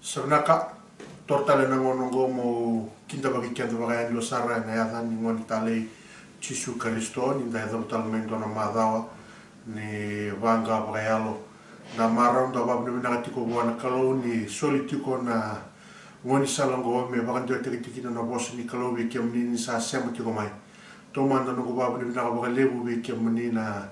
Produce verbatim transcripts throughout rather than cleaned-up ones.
Sa vinaka, toro tale na gauna oqo mo kidavaki keda vakayadua sara ena yaca ni Gone Talei Jisu Karisito, ni da yacova tale mai dua na macawa ni vaqa vakayalo. Da marau, da vakavinavinaka tiko vua na Kalou ni soli tiko na gaunisala oqo me vakadewataki tiko kina na vosa ni Kalou vei kemuni ni sa sema tiko mai. Taumada noqu vakavinavinaka vakalevu vei kemuni na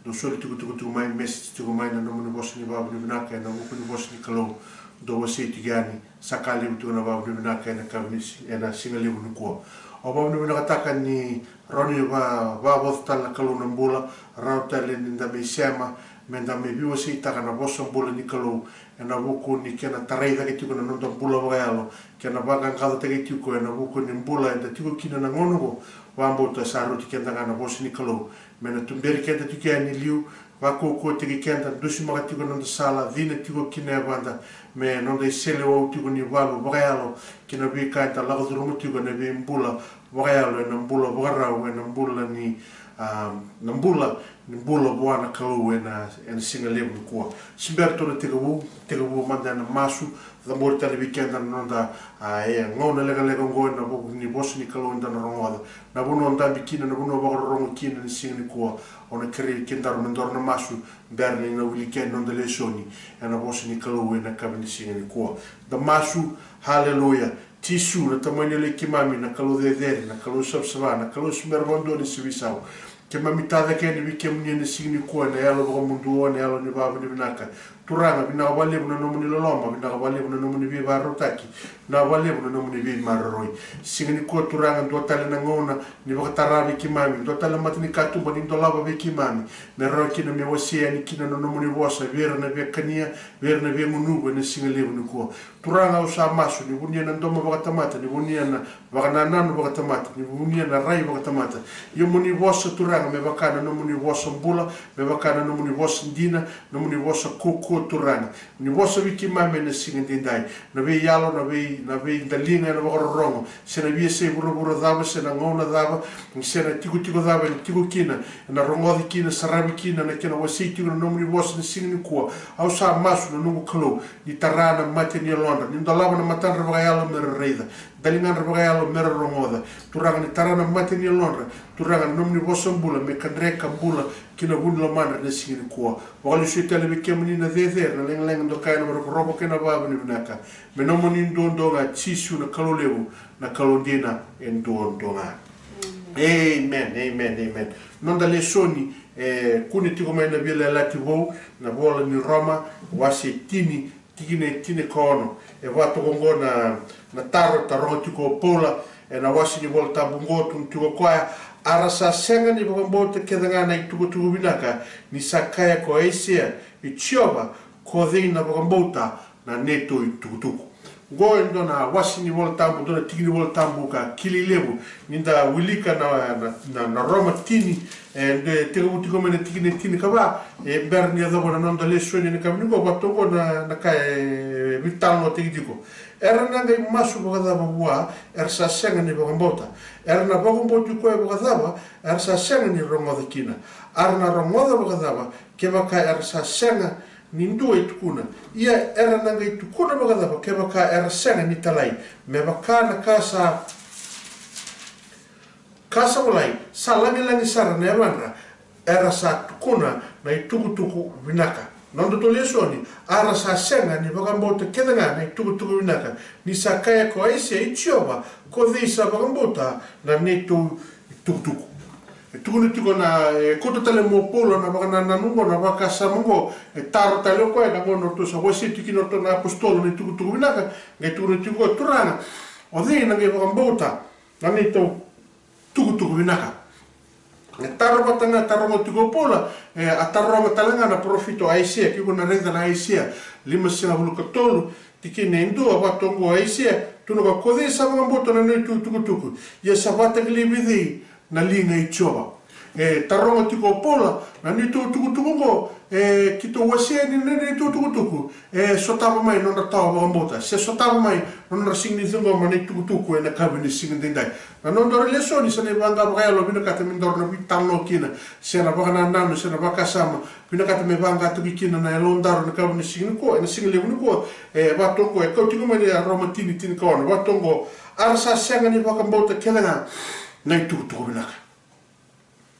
dou soli tiko, tiko, tiko mai, message tiko mai na nomuni vosa ni vakavinavinaka ena vuku ni vosa ni Kalou dou wasei tiko yani. Sa ka levu tiko na vakavinavinaka ena yakavi ni si-, ena siga levu nikua. Au vakavinavinakataka ni rawa ni va-, vakavoca tale na Kalou na bula, rawa tale ni da mai sema, me da mai veiwaseitaka na vosa bula ni Kalou, ena vuku ni kena tarai cake tiko na noda bula vakayalo, kena vaqaqacotaki tiko ena vuku ni bula eda tiko kina na gauna oqo. Vakabauta sa rauti keda ga na vosa ni Kalou me na tuberi keda tiko yani e liu, vakaukauwataki keda, dusimaka tiko na noda sala, cina tiko ki na yavada, me noda iseleiwau tiko ni valu vakayalo ki na veika eda lako curuma tiko ena veibula vakayalo, ena bula vakarau, ena bula ni, a, na bula ni bula vua na Kalou ena, ena siga levu nikua. Se bera tou na tekivu, tekivu mada ena masu, cabori tale vei keda na noda, a, e, gauna lekaleka oqo ena vuku ni vosa ni Kalou eda na rogoca, na vanua o dabe kina, na vanua o vakarorogo kina ena siga nikua. Au na kerei kedaru me daru na masu bera ni na wiliki yani na noda lesoni ena vosa ni Kalou ena yakavi ni siga nikua. Da masu. Haleluya. Jisu, na Tamai ni yaloi keimami, na Kalou cecere, na Kalou savasava, na Kalou se bera vakadua ni se veisau. Keimami tacake yani vei kemuni ena siga nikua ena yalo vakamuduo, ena yalo ni vakavinavinaka. Turaga, vinaka vakalevu na nomuni loloma, vinaka vakalevu na nomuni veivakarautaki, vinaka vakalevu na nomuni veimaroroi. Siga nikua, Turaga, dua tale na gauna ni vakatara vei keimami, dua tale na matanikatuba ni dolava vei keimami, me rawa kina me wasei yani kina na nomuni vosa vei ira na via kania, vei ira na via gunuva ena siga levu nikua. Turaga, au sa masu ni vunia na domo vakatamata, ni vunia na vakanananu vakatamata, ni vunia na rai vakatamata. Ia mo ni vosa, Turaga, me vaka na nomuni vosa bula, me vaka na nomuni vosa dina, nomuni vosa kaukaua, Turaga. Ni vosa vei keimami ena siga edaidai. Na veiyalo, na vei, na veidaliga ena vakarorogo, se na veiyasai vuravura cava, se na gauna cava, se na tikotiko cava ena tiko kina, ena rogoci kina, saravi kina na kena wasei tiko na nomuni vosa ena siga nikua. Au sa masu, na noqu Kalou, ni tara na mata ni yalodra, ni dolava na matadra vakayalo me ra raica, daligadra vakayalo me ra rogoca. Turaga, ni tara na mata ni yalodra, Turaga, na nomuni vosa bula me kadre ka bula ki na vu ni lomadra ena siga nikua. Vakalesui tale vei kemuni na cecere, na lagalaga, dokai, na vakarokoroko kei na vakavinavinaka. Me nomuni duadua ga, Jisu, na Kalou levu, na Kalou dina e duadua ga. Amen, amen, amen. Noda lesoni e kune tiko mai na Veiyalayalati Vou, na vola ni Roma, wase tini, tikina e tinikaono. E vaka toka oqo na, na taro e taroga tiko o Paula ena wase ni Vola Tabu oqo, tukuna tiko o koya: A ra sa sega ni vakabauta kece ga na itukutuku vinaka, ni sa kaya ko Aisea, i Jiova, ko cei na vakabauta na neitou itukutuku? Oqo e dua na wase ni Vola Tabu, dua na tiki ni Vola Tabu ka kilai levu ni da wilika na, na, na, na Roma tini, e, de tekivu tiko mai na tikina e tinikava, e bera ni yacova na noda lesoni ena yakavi nikua, vata oqo na, na ka e veitalanoataki tiko. Era na qai masu vakacava vua, era sa sega ni vakabauta? Era na vakabauti koya vakacava, era sa sega ni rogoca kina? A ra na rogoca vakacava, kevaka era sa sega ni dua e tukuna? Ia era na qai tukuna vakacava, kevaka era sega ni talai? Me vaka na ka sa ka sa volai, sa lagilagi sara na yavadra era sa tukuna na itukutuku vinaka. Nodatou lesoni: A ra sa sega ni vakabauta kece ga na itukutuku vinaka, ni sa kaya ko Aisea, i Jiova, ko cei sa vakabauta na neitou itukutuku? E tukuna tiko na, e kauta tale mai o Paula na vakanananu oqo, na vakasama oqo, e taro tale o koya ena gauna ratou sa wasea tiko kina o ratou na apositolo na itukutuku vinaka, qai tukuna tiko: Turaga, o cei na qai vakabauta na neitou tukutuku vinaka? E taro vata ga, taroga tiko o Paula, e, a taroga tale ga na parofita o Aisea, ke ko na raica na Aisea limasagavulu ka tolu, tikina e dua, vata oqo o Aisea, tukuna: Ko cei sa vakabauta na neitou itukutuku? Ia sa vakatakilai vei cei na liga i Jiova? E taroga tiko o Paula na neitou tukutuku oqo, e keitou wasea ni neitou tukutuku e sotava mai na nodra tawa vakabauta se sotava mai na nodra sega ni ciqoma na itukutuku ena yakavi ni siga daidai. Na nodaru lesoni sa na ivaqa vakayalo vinakata me daru na veitalanoa kina, se na vakanananu se na vakasama vinakata me vaqataki kina na yalodaru ena yakavi ni siga nikua, ena siga levu nikua. E vaka oqo, e kau tiko mai na Roma tini, tinikaono, vaka oqo: A ra sa sega ni vakabauta kece ga na itukutuku vinaka.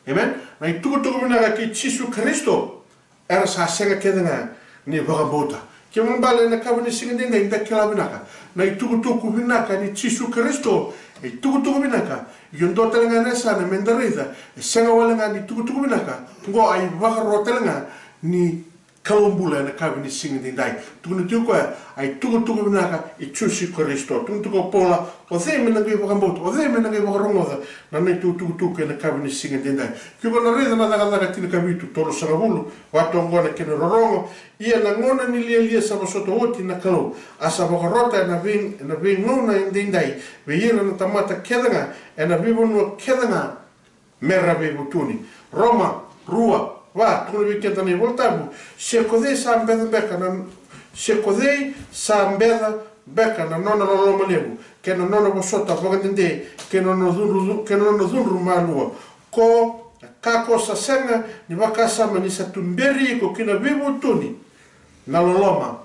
Amen. Na itukutuku vinaka kei Jisu Karisito era sa sega kece ga ni vakabauta. Kena ibalebale ena yakavi ni siga daidai da kila vinaka na itukutuku vinaka ni Jisu Karisito. E itukutuku vinaka. Ia dua tale ga na yasana me da raica, e sega wale ga ni itukutuku vinaka, oqo a ivakaro tale ga ni Kalou bula ena yakavi ni siga daidai. Tukuna tiko o koya, a itukutuku vinaka i Jisu Karisito. Tukuna tiko o Paula, o cei me na qai vakabauta, o cei me na qai vakarogoca na neitou tukutuku ena yakavi ni siga daidai? Ke o na raica na Cakacaka tinikavitu, tolusagavulu, vaka oqo na kena rorogo: Ia na gauna ni lialia sa vosota oti na Kalou, a sa vakarota ena vei, ena veigauna edaidai vei ira na tamata kece ga ena veivanua kece ga me ra veivutuni. Roma rua, va, tukuna vei keda na iVolatabu: Se ko cei sa beca beka na, se ko cei sa beca beka na nona loloma levu, kei na nona vosota vakadede, kei na nona cudru, kei na nona cudru malua? Ko, ka ko sa sega ni vakasama ni sa tuberi iko ki na veivutuni na loloma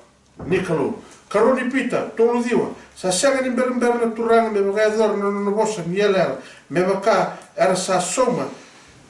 ni Kalou. Karua ni Pita tolu ciwa: Sa sega ni berabera na Turaga me vakayacora na nona vosa ni yalayala, me vaka era sa sauma,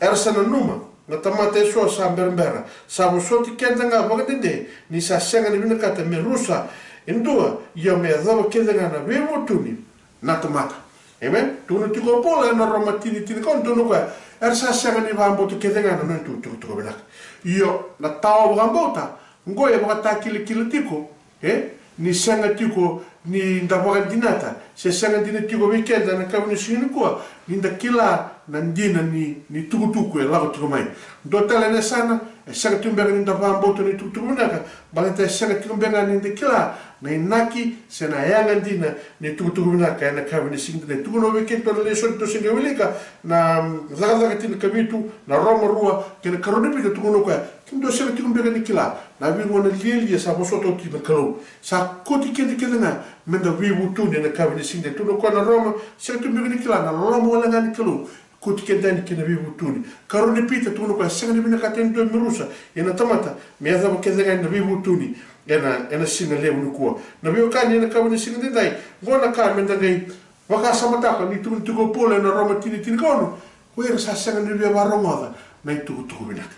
era sa nanuma na tamata eso sa berabera. Sa vosoti keda ga vakadede, ni sa sega ni vinakata me rusa e dua, ia me yacova kece ga na veivutuni na tamata. Amen. Tukuna tiko o Paula ena Roma tini, tinikaono, tukuna o koya, era sa sega ni vakabauta kece ga na nona itukutuku vinaka. Io, na tawa vakabauta oqo e vakatakilakila tiko, e, ni sega tiko ni da vakadinata, se sega dina tiko vei keda ena yakavi ni siga nikua ni da kila na dina ni, ni tukutuku e lako tiko mai. Dua tale na yasana, e sega tiko beka ni da vakabauta na itukutuku vinaka, baleta e sega tiko beka ni da kila na inaki se na yaga dina ni tukutuku vinaka ena yakavi ni siga daidai. Tukuna vei keda na lesoni tou se qai wilika, na, mm, Cakacaka tinikavitu, na Roma rua, kei na Karua ni Pita, tukuna o koya, keda sega tiko beka ni kila na veigauna lialia sa vosota oti na Kalou. Sa kauti keda kece ga me da veivutuni ena yakavi ni siga daidai. Tukuna o koya na Roma, sega tiko beka ni kila na loloma wale ga ni Kalou kauti keda yani ki na veivutuni. Karua ni Pita, tukuna o koya, sega ni vinakata e dua me rusa, ia na tamata me yacova kece ga na veivutuni ena, ena siga levu nikua. Na veiwekani, ena yakavi ni siga daidai, oqo na ka me da qai vakasamataka ni tukuna tiko o Paula ena Roma tini, tinikaono: Ko ira sa sega ni via vakarogoca na itukutuku vinaka.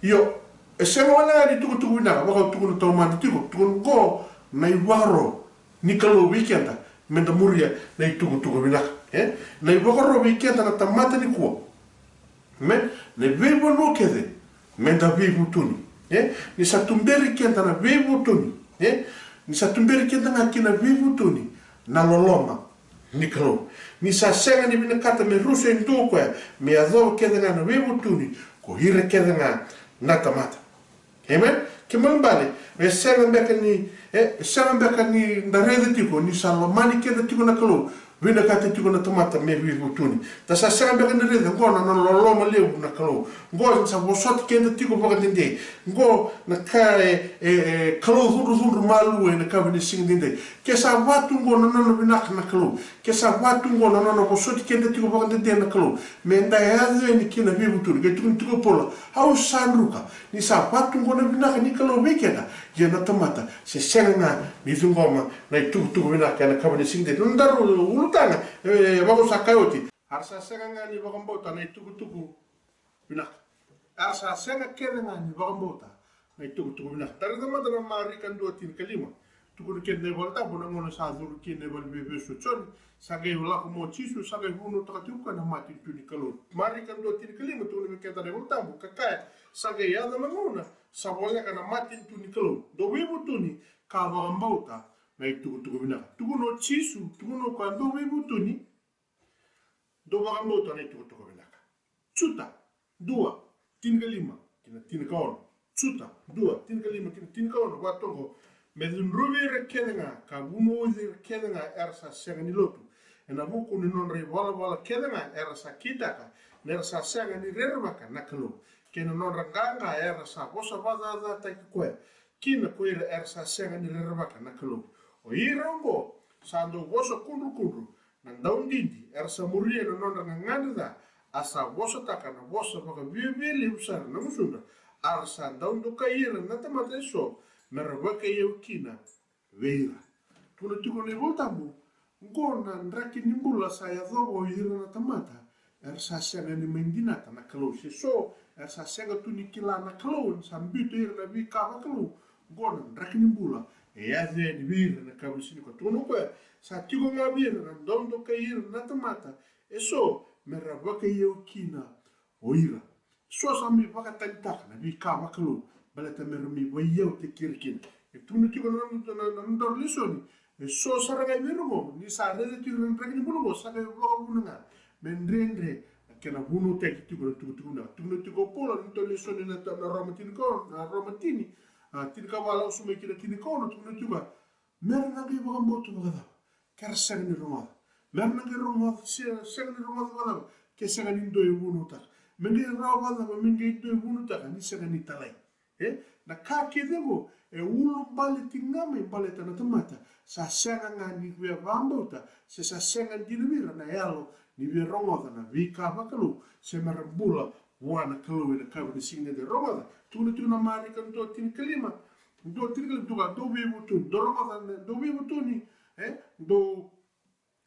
Io, e sega wale ga ni tukutuku vinaka, vaka au tukuna taumada tiko, tukuna oqo na ivakaro ni Kalou vei keda me da muria na itukutuku vinaka, e? Na ivakaro vei keda na tamata nikua, me, na veivanua kece me da veivutuni, e? Ni sa tuberi keda na veivutuni, e? Ni sa tuberi keda ga ki na veivutuni na loloma ni Kalou. Ni sa sega ni vinakata me rusa e dua o koya, me yacova kece ga na veivutuni ko ira kece ga na tamata. Amen. Kena ibalebale, e sega beka ni, e, e sega beka ni da raica tiko ni sa lomani keda tiko na Kalou, vinakata tiko na tamata me veivutuni. Da sa sega beka ni raica oqo na nona loloma levu na Kalou. Oqo sa vosoti keda tiko vakadede. Oqo na ka e, e, e Kalou cudrucudru malua ena yakavi ni siga daidai. Ke sa vatu oqo na nona vinaka na Kalou, ke sa vatu oqo na nona vosoti keda tiko vakadede na Kalou, me da yaco yani ki na veivutuni. Qai tukuna tiko o Paula, au sa druka ni sa vatu oqo na vinaka ni Kalou vei keda, ia na tamata se sega ga ni ciqoma na itukutuku vinaka ena yakavi ni siga daidai. Na nodaru ulutaga, e, e, vaka au sa kaya oti, a ra sa sega ga ni vakabauta na itukutuku vinaka. A ra sa sega kece ga ni vakabauta na itukutuku vinaka. Da raica mada na Marika dua, tinikalima. Tukuna kina na iVolatabu, na gauna sa curu kina i valeniveivesu o Joni, sa qai lako mai o Jisu, sa qai vunautaka tiko o koya na matanitu ni Kalou. Marika dua, tinikalima, tukuna vei keda na iVolatabu, ka kaya, sa qai yaco na gauna sa voleka na matanitu ni Kalou. Dou veivutuni ka vakabauta na itukutuku vinaka. Tukuna o Jisu, tukuna o koya, dou veivutuni, dou vakabauta na itukutuku vinaka. Juta dua, tinikalima ki na tinikaono. Juta dua, tinikalima ki na tinikaono, vaka oqo: Me cudruvi ira kece ga ka vunauci ira kece ga era sa sega ni lotu, ena vuku ni nodra ivalavala kece ga era sa kitaka, ni ra sa sega ni rerevaka na Kalou, kei na nodra qaqa era sa vosa vakacacataki koya kina ko ira era sa sega ni rerevaka na Kalou. O ira oqo sa dau vosa kudrukudru, na daudidi, era sa muria na nodra gagadre ca, a sa vosataka na vosa vakaviavialevu sara na gusudra, a ra sa dau dokai ira na tamata eso me ra vakaiyau kina vei ira. Tukuna tiko na iVolatabu, oqo na draki ni bula sa yacova o ira na tamata era sa sega ni mai dinata na Kalou, se so era sa sega tu ni kila na Kalou, sa biuta ira na veika vakalou. Oqo na draki ni bula e yaco yani vei ira na kavinisini ko tukuna o koya, sa tiko ga vei ira na dau dokai ira na tamata eso me ra vakaiyau kina o ira. So sa mai vakatanitaka na veika vakalou baleta me ra mai vaiyautaki ira kina. E tukuna tiko na, na, na, na nodaru lesoni, e so sara ga vei ira oqo, ni sa raica tiko na draki ni bula oqo, sa qai vakavuna ga me dredre na kena vunautaki tiko na tukutuku vinaka. Tukuna tiko o Paula na nodaru lesoni na, na Roma tini ka, na Roma tini, a, tini ka va, lako sobu mai ki na tini ka ono, tukuna tiko ga, me ra na qai vakabauta vakacava ke ra sega ni rogoca? Me ra na qai rogoca, se, sega ni rogoca vakacava ke sega ni dua e vunautaka? Me qai rawa vakacava me qai dua e vunautaka ni sega ni talai? E, na ka kece oqo e ulubale tiko ga mai baleta na tamata sa sega ga ni via vakabauta, se sa sega dina vei ira na yalo ni via rogoca na veika vakalou, se me ra bula vua na Kalou ena yakavi ni siga nikua. Rogoca, tukuna tiko na Marika dua tinikalima, dua tinikalima, dou veivutuni, dou rogoca, dou veivutuni, e, dou,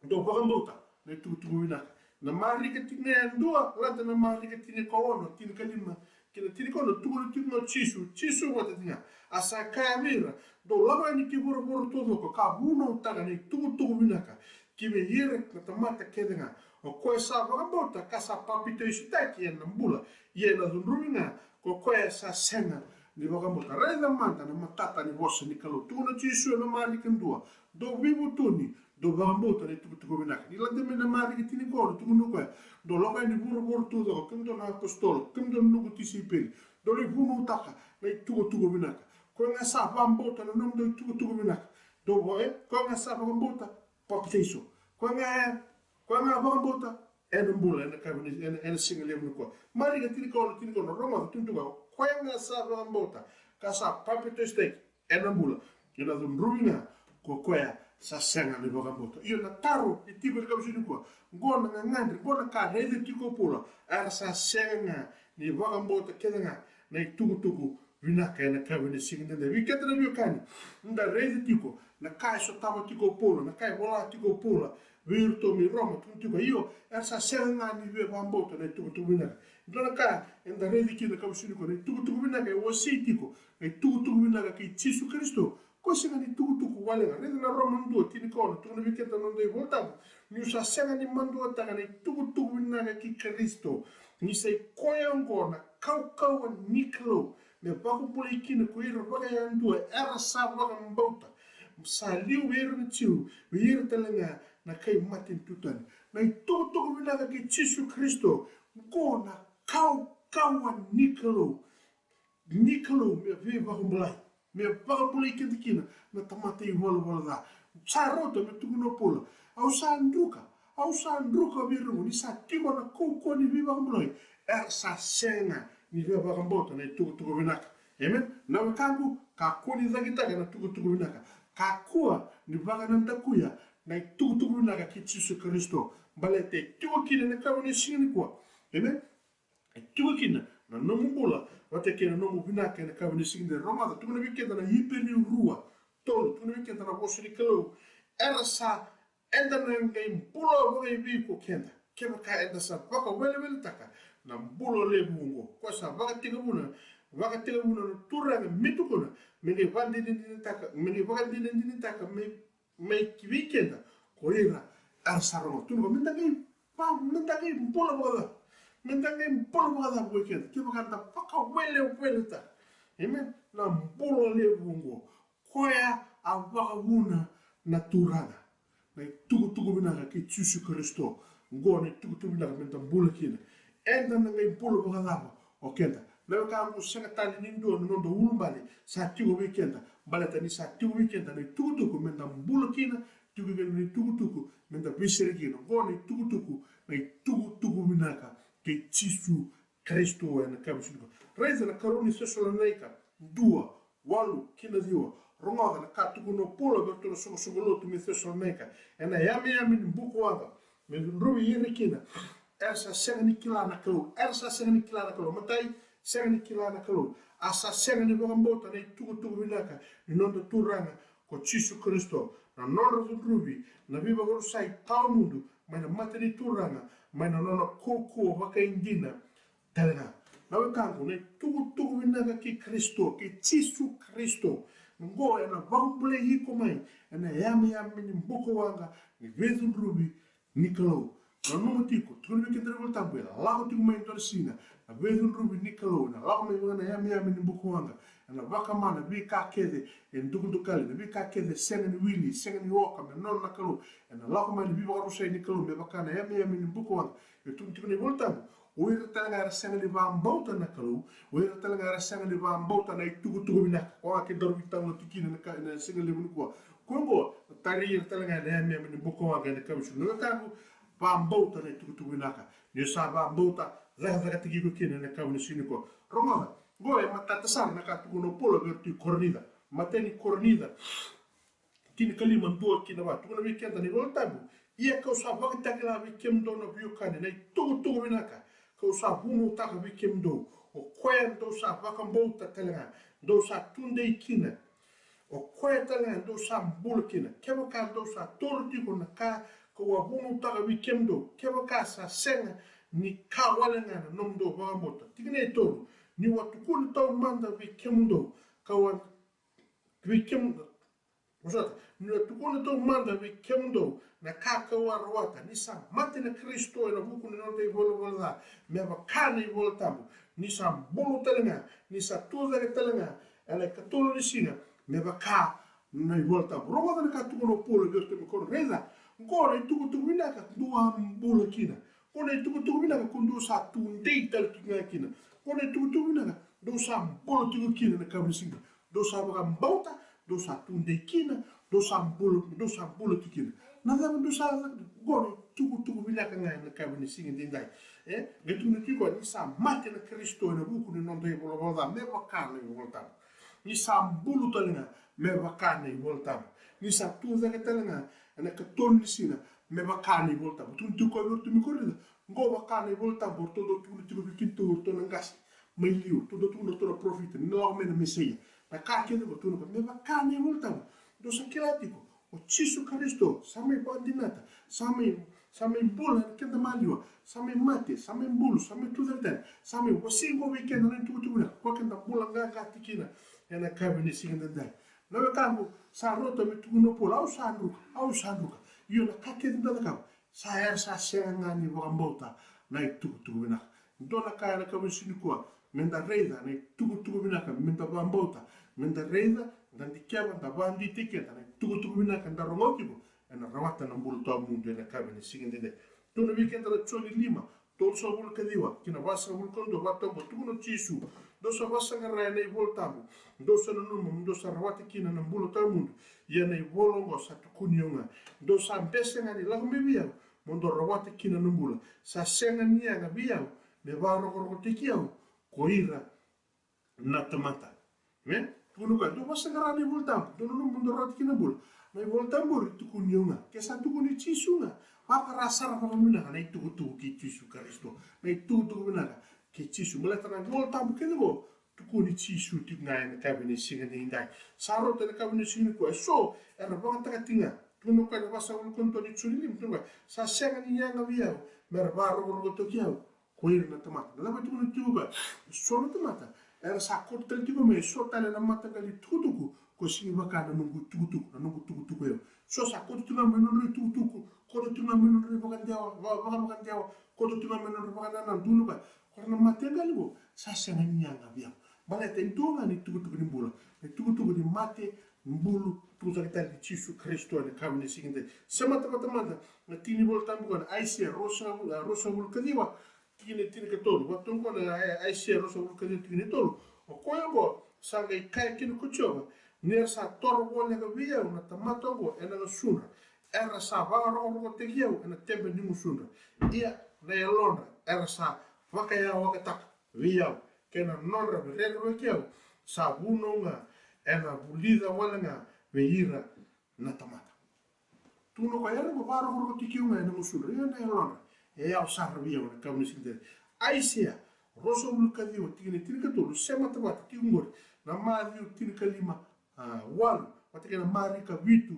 dou vakabauta na itukutuku vinaka. Na Marika tiko ga e dua, lata na Marika tini ka ono, tinikalima kei na tini ka ono, tukuna tiko ga o Jisu, Jisu vata tiko ga, a sa kaya vei ira, dou lako yani ki vuravura taucoko ka vunautaka na itukutuku vinaka ki vei ira na tamata kece ga. O koya sa vakabauta ka sa papitaisotaki ena bula, ia ena cudruvi ga ko koya sa sega ni vakabauta. Raica mada na matata ni vosa ni Kalou. Tukuna o Jisu ena Marika dua, dou veivutuni, dou vakabauta na itukutuku vinaka. Ni lade mai na Marika tini ka ono, tukuna o koya, dou lako yani vuravura taucoko, kemudou na apositolo, kemudou na noqu tisaipeli, dou lai vunautaka na itukutuku vinaka. Koya ga sa vakabauta na nomudou itukutuku vinaka, dou va, e, koya ga sa vakabauta, papitaiso. Koya ga, koya ga vakabauta, ena bula ena yakavi ni, ena, ena siga levu nikua. Marika tini ka ono, tini ka ono, rogoca, tukuna tiko ga, koya ga sa vakabauta ka sa papitaisotaki, ena bula, ena cudruvi ga ko koya sa sega ni vakabauta. Io, na taro e tiko ena yakavi ni siga nikua, oqo na gagadre, oqo na ka raica tiko o Paula, era sa sega ga ni vakabauta kece ga na itukutuku vinaka ena yakavi ni siga nikua. Vei keda na veiwekani, da raica tiko na ka e sotava tiko o Paula, na ka e vola tiko o Paula vei iratou mai Roma, tukuna tiko, io, era sa sega ga ni via vakabauta na itukutuku vinaka. Dua na ka eda raica kina ena yakavi ni siga nikua, na itukutuku vinaka e wasei tiko, na itukutuku vinaka kei Jisu Karisito. Ko sega ni tukutuku wale ga. Raica na Roma dua tini ka ono, tukuna vei keda na noda iVolatabu, niu sa sega ni maduataka na itukutuku vinaka kei Karisito, ni sa i koya oqo na kaukauwa ni Kalou me vakabulai kina ko ira vakayadua era sa vakabauta, sa liu vei ira na Jiu, vei ira tale ga na kai matanitu tani. Na itukutuku vinaka kei Jisu Karisito, oqo na kaukauwa ni Kalou, ni Kalou me veivakabulai, me vakabulai keda kina na tamata ivalavala ca. Sa rauta me tukuna o Paula, au sa druka, au sa druka vei ira oqo, ni sa tiko na kaukauwa ni veivakabulai, era sa sega ni via vakabauta na itukutuku vinaka. Amen. Na wekaqu, kakua ni cakitaka na itukutuku vinaka. Kakua ni vakanadakuya na itukutuku vinaka kei Jisu Karisito, baleta e tiko kina ena yakavi ni siga nikua. Amen. E tiko kina na nomu bula vata kei na nomu vinaka ena yakavi ni siga nikua. Rogoca, tukuna vei keda na Iperiu rua, tolu, tukuna vei keda na vosa ni Kalou, era sa, eda na qai bula vakaevei ko keda kevaka eda sa vakaweleweletaka na bula levu oqo, koya sa vakatekivuna, vakatekivuna na Turaga me tukuna, me qai vakadinadinataka, me qai vakadinadinataka me mai ki vei keda ko ira era sa rogo. Tukuna, me da qai va, me da qai bula vakacava? Me da qai bula vakacava ko i keda kevaka da vakaweleweletaka, amen, na bula levu oqo, koya a vakavuna na Turaga, na itukutuku vinaka kei Jisu Karisito? Oqo na itukutuku vinaka me da bula kina. Eda na qai bula vakacava o keda? Na wekaqu, sega tale ni dua na noda ulubale sa tiko vei keda, baleta ni sa tiko vei keda na itukutuku me da bula kina, tiko vei keda na itukutuku me da veisere kina. Oqo na itukutuku, na itukutuku vinaka kei Jisu Karisito ena yakavi ni siga nikua. Raica na karua ni Cesalonaika dua, walu ki na ciwa. Rogoca na ka tukuna o Paula vei iratou na soqosoqo lotu mai Cesalonaika. Ena yameyame ni bukawaqa me cudruvi ira kina era sa sega ni kila na Kalou. Era sa sega ni kila na Kalou. Matai, sega ni kila na Kalou. A sa sega ni vakabauta na itukutuku vinaka ni noda Turaga ko Jisu Karisito, na nodra cudruvi na veivakarusai tawamudu mai na mata ni Turaga, mai na nona kaukauwa vakaidina tale ga. Na wekaqu, na itukutuku vinaka kei Karisito, kei Jisu Karisito, oqo ena vakabulai iko mai ena yameyame ni bukawaqa ni veicudruvi ni Kalou. Nanuma tiko, tukuna vei keda na iVolatabu, e lako tiko mai e dua na siga na veicudruvi ni Kalou, ena lako mai vaka na yameyame ni bukawaqa, ena vakama na veika kece e dukadukali, na veika kece e sega ni wili, sega ni oka me nona na Kalou, ena lako mai na veivakarusai ni Kalou me vaka na yameyame ni bukawaqa. E tukuna tiko na iVolatabu, o ira tale ga era sega ni vakabauta na Kalou, o ira tale ga era sega ni vakabauta na itukutuku vinaka. Koya ga kedaru veitalanoa tiko kina ena ka, ena siga levu nikua. Koya oqo, na tari ira tale ga ena yameyame ni bukawaqa ena yakavi ni siga. Na wekaqu, vakabauta na itukutuku vinaka. Ni o sa vakabauta, cakacakataki iko kina ena yakavi ni siga nikua. Rogoca, oqo e matata sara na ka tukuna o Paula vei iratou i Korinica. Matai ni Korinica tinikalima, dua ki na va, tukuna vei keda na iVolatabu: Ia kau sa vakatakila vei kemudou na veiwekani na itukutuku vinaka kau sa vunautaka vei kemudou, o koya dou sa vakabauta tale ga, dou sa tudei kina, o koya tale ga dou sa bula kina. Kevaka dou sa toro tiko na ka kau a vunautaka vei kemudou, kevaka sa sega ni ka wale ga na nomudou vakabauta. Tikina e tolu: Niu a tukuna taumada vei kemudou, kau a vei kemu, vosota, niu a tukuna taumada vei kemudou na ka kau a rawata, ni sa mate na Karisito ena vuku ni noda ivalavala ca, me vaka na iVolatabu, ni sa bulu tale ga, ni sa tucake tale ga ena ikatolu ni siga, me vaka na iVolatabu. Rogoca na ka tukuna o Paula vei iratou mai Korinica. Qo na itukutuku vinaka dou a bula kina. Qo na itukutuku vinaka ko dou sa tudei tale tiko ga kina. Qo na itukutuku vinaka dou sa bula tiko kina ena yakavi ni siga. Dou sa vakabauta, dou sa tudei kina, dou sa bula, dou sa bula tiko kina. Na cava dou sa, qo na itukutuku vinaka ga ena yakavi ni siga edaidai. E, qai tukuna tiko ni sa mate na Karisito ena vuku ni noda ivalavala ca, me vaka na iVolatabu. Ni sa bulu tale ga, me vaka na iVolatabu. Ni sa tucake tale ga ena ikatolu ni siga, me vaka na iVolatabu. Tukuna tiko vei iratou mai Korinica, qo vaka na iVolatabu, o ratou dau tukuna tiko vei kedatou o ratou na qase mai liu, ratou dau tukuna o ratou na parofita ni na lako mai na Mesaia. Na ka kece qo tukuna, me vaka na iVolatabu. Dou sa kila tiko, o Jisu Karisito sa mai vakadinata, sa mai, sa mai bula ena keda maliwa, sa mai mate, sa mai bulu, sa mai tucake tale, sa mai wasei qo vei keda na itukutuku vinaka, koya keda bula qaqa tiko kina ena yakavi ni siga edaidai. Na wekaqu, sa rauta me tukuna o Paula, au sa druka, au sa druka. Io, na ka kece da cakava, sa era sa sega ga ni vakabauta na itukutuku vinaka. Dua na ka ena yakavi ni siga nikua, meda raica na itukutuku vinaka, meda vakabauta, meda raica, da dikeva, da vakadeitaki keda na itukutuku vinaka eda rogoca tiko, ena rawata na bula tawamudu ena yakavi ni siga edaidai. Tukuna vei keda na Joni lima, tolusagavulu ka ciwa ki na vasagavulu ka dua, vaka oqo tukuna o Jisu: Dou sa vakasaqara ena iVolatabu, dou sa nanuma mo dou sa rawata kina na bula tawamudu. Ia na ivola oqo sa tukuni au ga. Dou sa bese ga ni lako mai vei au mo dou rawata kina na bula. Sa sega ni yaga vei au me vakarokorokotaki au ko ira na tamata. Amen. Tukuna o koya, dou vakasaqara na iVolatabu, dou nanuma mo dou rawata kina na bula. Na iVolatabu qori tukuni au ga. Ke sa tukuni Jisu ga, vakara sara vakavinaka na itukutuku kei Jisu Karisito. Na itukutuku vinaka kei Jisu. Baleta na iVolatabu kece qo tukuni Jisu tiko ga ena yakavi ni siga edaidai. Sa rauta ena yakavi ni siga nikua, eso era vakayagataka tiko ga. Tukuna o koya na vasagavulu ka dua ni Joni lima, tukuna o koya, sa sega ni yaga vei au me ra vakarokorokotaki au ko ira na tamata. Na cava e tukuna tiko o koya? So na tamata era sa kauta tale tiko mai eso tale na mataqali tukutuku ko sega ni vaka na noqu tukutuku, na noqu tukutuku o yau. So sa kauta tiko ga mai nodra itukutuku, kauta tiko ga mai nodra ivakadewa, va-, vakavakadewa, kauta tiko ga mai nodra vakanananu, tukuna o koya, ko ira na mataqali qo sa sega ni yaga vei au. Baleta e dua ga na itukutuku ni bula, na itukutuku ni mate, bulu, tucake tale kei Jisu Karisito ena yakavi ni siga edaidai. Semata vata mada na tiki ni iVolatabu qo, na Aisea ruasagavulu, a, ruasagavulu ka ciwa, tikina e tinikatolu. Vata oqo na, e, Aisea ruasagavulu ka ciwa, tikina e tolu. O koya oqo sa qai kaya kina ko Jiova: Ni ra sa toro voleka vei au na tamata oqo ena gusudra, era sa vakarokorokotaki au ena tebe ni gusudra. Ia na yalodra era sa vakayawakataka vei au kei na nodra veirerevaki au, sa vunau ga ena vulica wale ga vei ira na tamata. Tukuna o koya, era na vakarokorokotaki au ga ena gusudra, ia na yalodra e yawa sara vei au ena yakavi ni siga edaidai. Aisea ruasagavulu ka ciwa, tikina e tinikatolu, semata vata tiko qori na Maciu tinikalima, a, walu, vata kei na Marika vitu,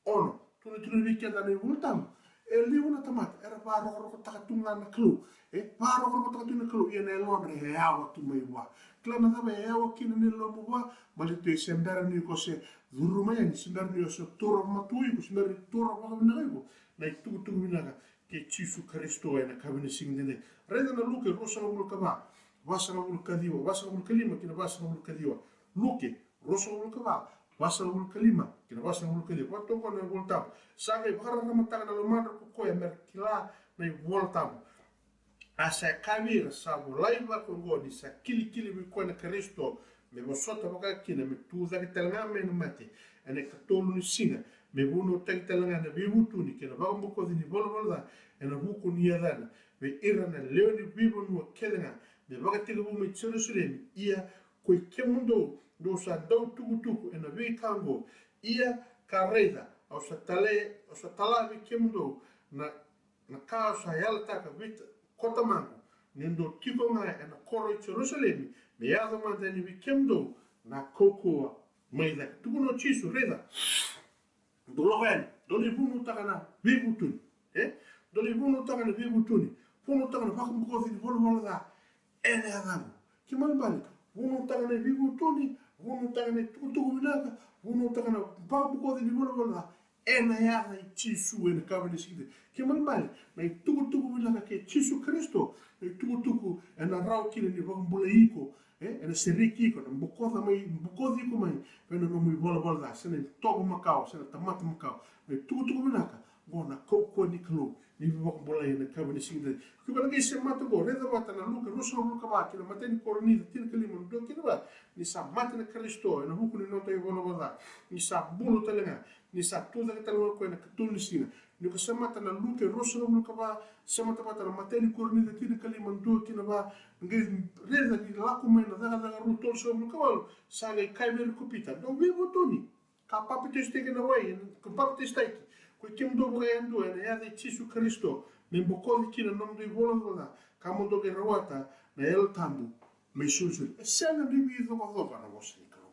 ono. Tukuna tiko vei keda na iVolatabu, e levu na tamata era vakarokorokotaka tu ga na Kalou. E vakarokorokotaka tu na Kalou, ia na yalodra e yawa tu mai vua. Kila na cava e yawa kina na yalomu vua? Baleta e se bera ni ko se curuma yani, se bera ni o se taura matua iko, se bera ni taura vakavinaka iko na itukutuku vinaka kei Jisu Karisito ena yakavi ni siga edaidai. Raica na Luke ruasagavulu ka va, vasagavulu ka ciwa, vasagavulu ka lima kei na vasagavulu ka ciwa. Luke ruasagavulu ka va, vasagavulu ka lima kei na vasagavulu ka ciwa. Vatoka na iVolatabu. Sa qai vakararamataka na lomadra ko koya mera kila na iVolatabu. A sa kaya vei ira, sa volai vaka oqo ni sa kilikili vei koya na Karisito, me vosota vaka kina me tu cake tale ga mai na mate ena ikatolu ni siga, me vunautaki tale ga na veivutuni kei na vakabokoci ni valavala ca ena vuku ni yacana, vei ira na lewe ni veivanua kece ga, me vakatekivu mai Jerusalemi. Ia koi kemudou, dou sa dau tukutuku ena veika oqo. Ia ka raica, au sa tala, au sa tala vei kemudou na, na ka au sa yalataka vei ta-, ko Tamaqu, ni dou tiko ga ena koro i Jerusalemi, me yaco mada yani vei kemudou na kaukauwa mai cake. Tukuna o Jisu, raica, dou lako yani, dou lai vunautaka na veivutuni. E? Dou lai vunautaka na veivutuni. Vunautaka na vakabokoci ni valavala ca ena yacaqu. Kena ibalebale, vunautaka na veivutuni, vunautaka na itukutuku vinaka, vunautaka na vakabokoci ni valavala ca ena yaca i Jisu ena yakavi ni siga edaidai. Kena ibalebale, na itukutuku vinaka kei Jisu Karisito, na itukutuku ena rawa kina ni vakabulai iko, e, ena sereki iko, na bokoca mai, bokoci iko mai vei na nomu ivalavala ca, se na itovo makawa, se na tamata makawa. Na itukutuku vinaka, qo na kaukauwa ni Kalou ni veivakabulai ena yakavi ni siga edaidai. Ke o na qai semata qo, raica vata na Luke ruasagavulu ka va kei na imatai ni Korinica tinikalima, dua kei na va, ni sa mate na Karisito ena vuku ni noda ivalavala ca, ni sa bulu tale ga, ni sa tu cake tale ga o koya ena ikatolu ni siga. Ni ko semata na Luke ruasagavulu ka va, semata vata na imatai ni Korinica tinikalima, dua kei na va, qai raica ni lako mai na Cakacaka rua tolusagavulu ka walu, sa qai kaya vei ira ko Pita, dou veivutuni, ka papitaisotaki ena wai, ka papitaisotaki koi kemudou vakayadua ena yaca i Jisu Karisito, me bokoci kina na nomudou ivalavala ca, ka mo dou qai rawata na Yalo Tabu me isolisoli. E sega ni veicoqacoqa na vosa ni Kalou.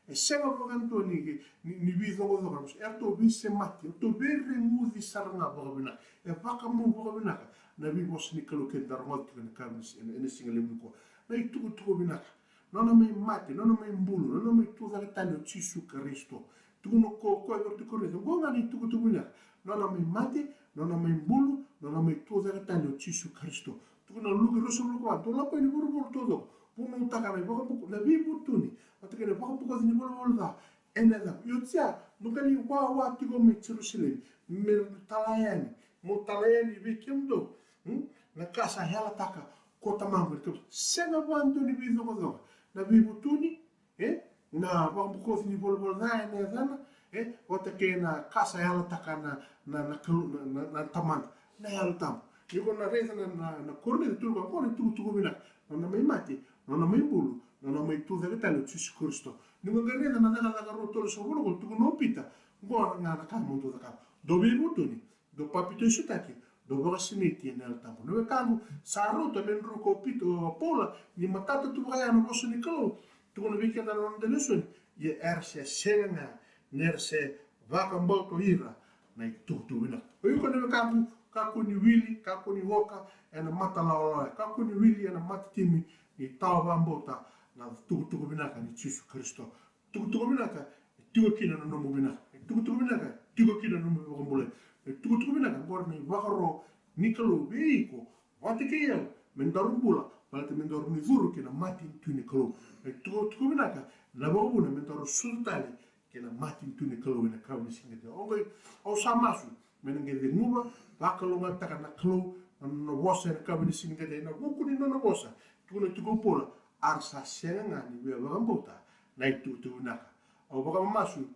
E sega vakadua ni, ni, ni veicoqacoqa na vosa. Eratou veisemati, eratou veireguci sara ga vakavinaka. E vakamau vakavinaka na veivosa ni Kalou keda rogoca tiko ena yakavi ni si-, ena, ena siga levu nikua. Na itukutuku vinaka. Nona mai mate, nona mai bulu, nona mai tu cake tale o Jisu Karisito. Tukuna ko, ko e vei iratou Korinica, oqo ga na itukutuku vinaka. Nona mai mate, nona mai bulu, nona mai tu cake tale o Jisu Karisito. Tukuna na Luke ruasagavulu ka va, dou lako yani vuravura taucoko, vunautaka na ivakaboko-, na veivutuni, vata kei na vakabokoci ni valavala ca ena yacaqu. Io, tia, dou qai lai wawa tiko mai Jerusalemi, me tala yani, mo tala yani vei kemudou, hmm? Na ka sa yalataka ko Tamaqu. Sega vakadua ni veicoqacoqa na veivutuni, e, na vakabokoci ni valavala ca ena yacana, e, vata kei na ka sa yalataka na, na, na Kalou, na, na, na Tamada, na Yalo Tabu. Ni ko na raica na, na, na Korinica, tukuna o koya na itukutuku vinaka, nona mai mate, nona mai bulu, nona mai tu cake tale o Jisu Karisito. Ni ko qai raica na Cakacaka rua tolusagavulu, tukuna o Pita, oqo ga na ka mo dou cakava. Dou veivutuni, dou papitaisotaki, dou vakasinaiti ena Yalo Tabu. Na wekaqu, sa rauta me druka o Pita, o Paula, ni matata tu vakayalo na vosa ni Kalou. Tukuna vei keda na noda lesoni, ia era se sega ga ni ra se vakabauta o ira na itukutuku vinaka. O iko na wekaqu, kakua ni wili, kakua ni oka ena mata lawalawa, kakua ni wili ena matatimi, ni tawa vakabauta na itukutuku vinaka ni Jisu Karisito. Tukutuku vinaka e tiko kina na nomu vinaka. E tukutuku vinaka e tiko kina na nomu vakabulai. E tukutuku vinaka oqori na ivakaro ni Kalou vei iko vata kei au, me daru bula, baleta me daru ni curu ki na matanitu ni Kalou. E tukutuku vinaka na vakavuna me daru sucu tale ki na matanitu ni Kalou ena yakavi ni siga edaidai. Oqo, au sa masu me na qai ceguva vakalougatataka na Kalou na nona vosa ena yakavi ni siga edaidai, ena vuku ni nona vosa. Tukuna tiko o Paula, a ra sa sega ga ni via vakabauta na itukutuku vinaka. Au vakamamasu,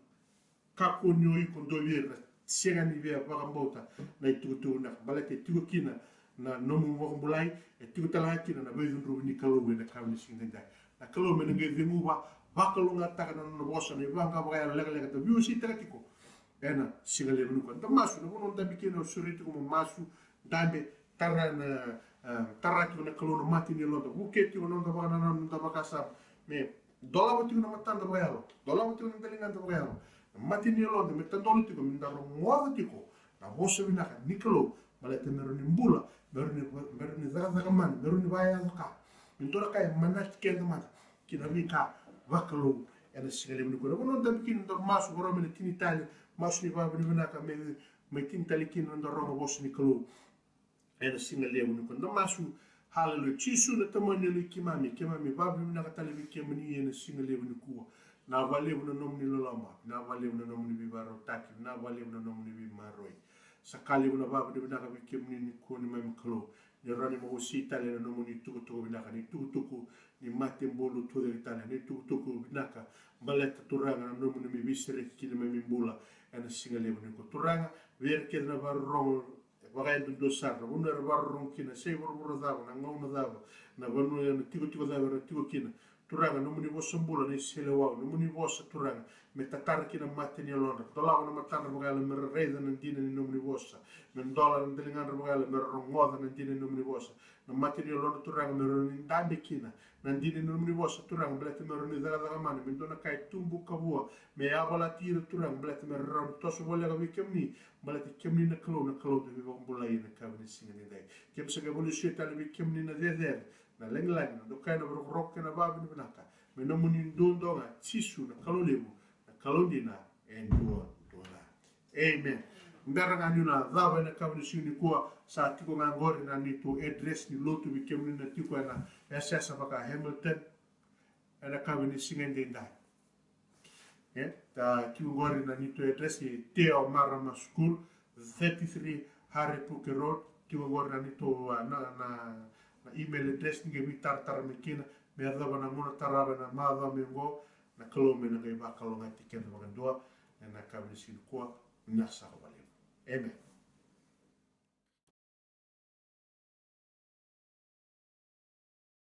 kakua ni o iko dua vei ira na sega ni via vakabauta na itukutuku vinaka, baleta e tiko kina na nomu vakabulai, e tiko tale ga kina na veicudruvi ni Kalou ena yakavi ni siga edaidai. Na Kalou me na qai ceguva, vakalougatataka na nona vosa, na ivaqa vakayalo lekaleka da veiwaseitaka tiko ena siga levu nikua. Da masu, na vanua dabe kina, au sureti iko mo masu, dabe, tara na, e, tara tiko na Kalou na mata ni yaloda, vukei tiko na noda vakanananu, noda vakasama, me dolava tiko na matada vakayalo, dolava tiko na daligada vakayalo, na mata ni yaloda me tadola tiko, me da rogoca tiko na vosa vinaka ni Kalou, baleta me rawa ni bula, me rawa ni, me rawa ni cakacaka mana, me rawa ni vakayaco ka, me dua na ka e manati keda mada ki na veika vakalou ena siga levu nikua. Na vanua dabe kina, da masu, vakarau mai na tini tale, masu ni vavinavinaka me, me tini tale kina na noda rogo vosa ni Kalou ena siga levu nikua. Da masu. Haleluya. Jisu na Tamani, Alai keimami, keimami vavinavinaka tale vei kemuni ena siga levu nikua. Vinaka vakalevu na nomuni loloma, vinaka vakalevu na nomuni veivakarautaki, vinaka vakalevu na nomuni veimaroroi. Sa ka levu na vavinavinaka vei kemuni nikua, neimami Kalou, ni rawa ni wasei tale na nomuni tukutuku vinaka, na itukutuku ni mate bulu tucake tale, na itukutuku vinaka baleta, Turaga, na nomuni mai veisereki ki neimami bula ena siga levu nikua. Turaga, vei ira kece na vakarorogo, e vakayadudua sara, na vanua era vakarorogo kina, se i vuravura cava, na gauna cava, na vanua, na tikotiko cava era tiko kina. Turaga, nomuni vosa bula na iseleiwau, nomuni vosa, Turaga, me tatara kina mata ni yalodra, dolava na matadra vakayalo me ra raica na dina ni nomuni vosa, me dola na daligadra vakayalo me ra rogoca na dina ni nomuni vosa, na mata ni yalodra, Turaga, me rawa ni dabe kina na dina ni nomuni vosa, Turaga, baleta me rawa ni cakacaka mana, me dua na ka e tubu ka vua, me yavalati ira, Turaga, baleta me ra rawa ni toso voleka vei kemuni, baleta kemuni na Kalou, na Kalou ni veivakabulai ena yakavi ni siga nidai. Keimami sa qai vakalesuya tale vei kemuni na cecere, na lagilagi, na dokai, na vakarokoroko kei na vavinavinaka me nomuni duadua ga, Jisu na Kalou levu, na Kalou dina e duadua ga. Amen. Bera ga niu na cava ena yakavi ni siga nikua, sa tiko ga qori na neitou address ni lotu vei kemuni na tiko ena yasayasa vaka Hamilton ena yakavi ni siga edaidai. E, sa tiko qori na neitou address, e Te Ao Marama School, thirty-three Hare Puke Road. Tiko qori na neitou, a, na, na, na email address ni qai veitaratara mai kina me yacova na gauna tarava ena macawa mai oqo. Na Kalou me na qai vakalougatataki keda vakadua ena yakavi ni siga nikua. Vinaka saka vakalevu. Amen.